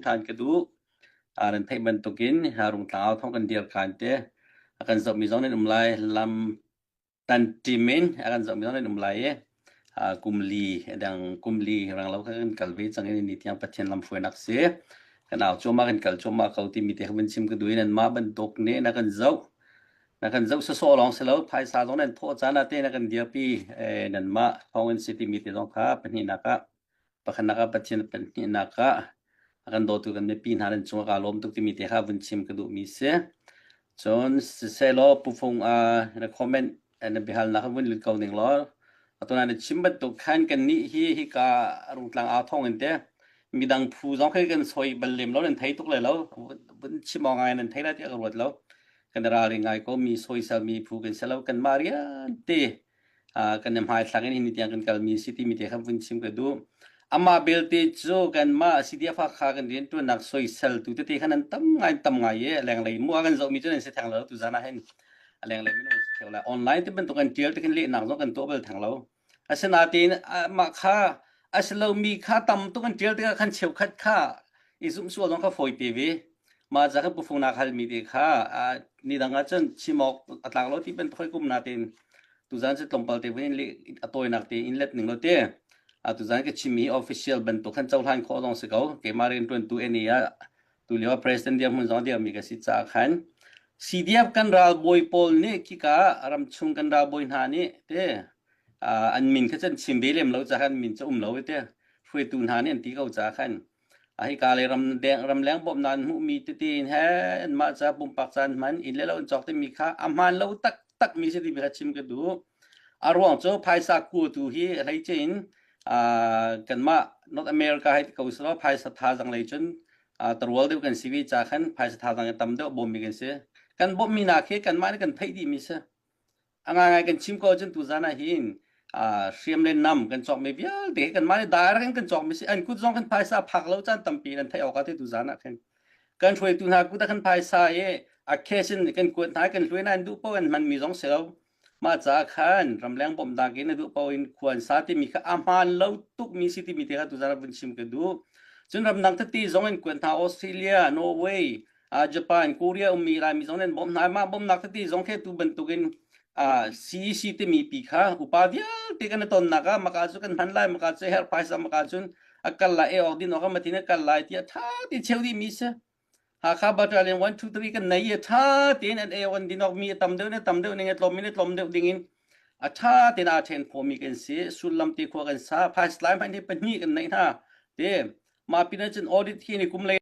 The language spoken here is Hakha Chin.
Ṭhan ka duh. Nan theih bantukin Rungtlang thong kan dir khan te a kan zohmi zong nan um lai. Lam tanṭim in a kan zohmi zong nan um lai i kum li dang kum li rang lo kha kan kal ve cang i ni tiang Pathian lamhruainak si. Kan au cuahmah kan kal cuahmah ko timi te kha van chim ka duh i nanmah bantuk nih na kan zoh na kan zoh sawsawh lawng si lo phaisa zong nan thawh caan ah te na kan dirpi nanmah thawng in si timi te zong kha pahnihnak ah Pakhatnak ah Pathian pahnihnak ah a kan dawtu kan mipi hna nan cungah kaa lawm tuk timi te kha vun chim ka duhmi si. Cun sisehlaw Pufung na comment na biahalnak vun lut ko ning law atu na chim bantuk khan kannih hi hika Rungtlang aa thawng in te midang phu zong khi kan soi bal lem lo nan thei tuk le lo vun chim awk ngai nan thei lai tiah ka ruat lo kan ralring ngai ko mi soisel mi phu kan si lo kan mah rian te kan i hmaithlak in hi tiang kan kalmi si timi te kha vun chim ka duh. Amah belte cu kanmah CDF Hakha kan rianṭuannak soisel tu tete khan an tam ngai tam ngai i lenglei mu a kan zohmi cu nan si theng lo tu zan ah hin a lenglei minung si theu lai online te bantuk an ṭial te khin lehnak zong kan tuah bal theng lo. Asinain mah kha a si lomi kha tam tuk an ṭial tikah khan cheukhat kha i zumh sual zong kha fawi te ve. Mah ca khan pufung nak halmi te kha ni dang ah cun chim awk a tlak lo ti bantuk hoi kum natin tuzan cu tlawmpal te vun in a tawinak te in let ning lo te. Tuzan ka chimmi official bantuk khan cohlan khawh zong si ko. Keimah rianṭuantu NA ah tulio president dirhmun zong dirmi ka si caah khan CDF kan ralbawi pawl nih khika ramchung kan ralbawi hna nih te an min kha cun chim ve lem lo caah khan min cu um lo te hruaitu hna nih an ti ko caah khan hika le ram deng ramleng bawmhnak an hmuhmi tete in he anmah ca pumpak caan hman inn le lo an cawk timi kha a hmaan lo taktak mi si timi kha chim ka duh. A ruang cu phaisa kuatu hi hleice in kanmah North America hei ti ko selaw phaisa thazaang lei cun tarual deuh kan si ve ca khan phaisa thazaang in tam deuh bawmmi kan si. Kan bawmhmi nak hi kanmah nih kan theih dihmi si. A ngaingai kan chim ko ahcun tuzan ah hin hriam le nam kan cawkmi vialte hi kanmah nih direct in kan cawkmi si an kut zong kan phaisa phak lo caan tampi nan theih awk ah te tuzan ah khin kan hruaitu hna kut ah kan phaisa i a cash in kan kuat hna kan hluai na an duh paoh an hmanmi zong si lo mah caah khan ramleng bawmhnak in a duh paoh in khua an sa timi kha a hmaan lo tukmi si timi te kha tuzan ah vun chim ka duh cun ramdang tete zong in kuat hna Australia Norway Japan, Korea ummi Laimi zong nan bawmh hna. Mah bawmhnak tete zong khi tu bantukin CEC timi pi kha upa vialte kan i tonnak ah maka cu kan hman lai maka cu herh phaisa maka cun a kal lai e awk din awk matin a kal lai tiah tha ti cheu dih mi si. Hakha Battalion 1 2 3 kan nei i tha tein an e awk an din awk mi a tam deuh ne tam deuh ning a tlawm mi ne tlawm deuh ding in a tha tein aa then khomi kan si sullam te khua kan sa phaisa lai hmanh hi pahnih kan neih hna te mah pin ah cun audit hi ni kum lei.